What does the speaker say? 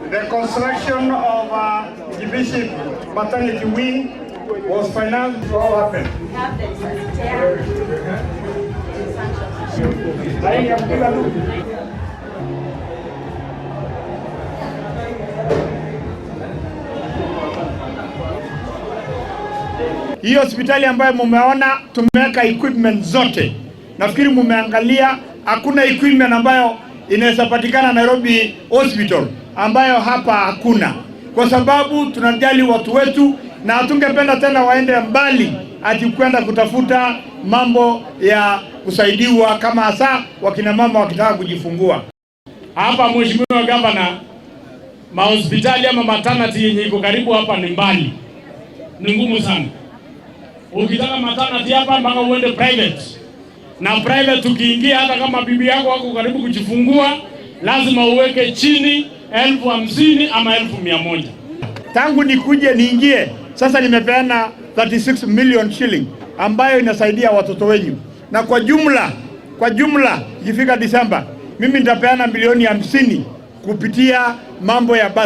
The construction of Kibishi maternity wing was financed. What happened? Have the resuscitaire. Na hii ya kupiga tu. Hii hospitali ambayo mumeona tumeweka equipment zote, nafikiri mumeangalia, hakuna equipment ambayo inaweza patikana Nairobi Hospital ambayo hapa hakuna, kwa sababu tunajali watu wetu na hatungependa tena waende mbali ati kwenda kutafuta mambo ya kusaidiwa, kama hasa wakina mama wakitaka kujifungua. Hapa Mheshimiwa Gavana, mahospitali ama maternity yenye iko karibu hapa ni mbali, ni ngumu sana. Ukitaka maternity hapa mpaka uende private, na private ukiingia, hata kama bibi yako wako karibu kujifungua, lazima uweke chini 50,000 ama 100,000. Tangu nikuje niingie sasa, nimepeana 36 million shilling ambayo inasaidia watoto wenyu, na kwa jumla ikifika Disemba mimi nitapeana milioni 50 kupitia mambo ya basi.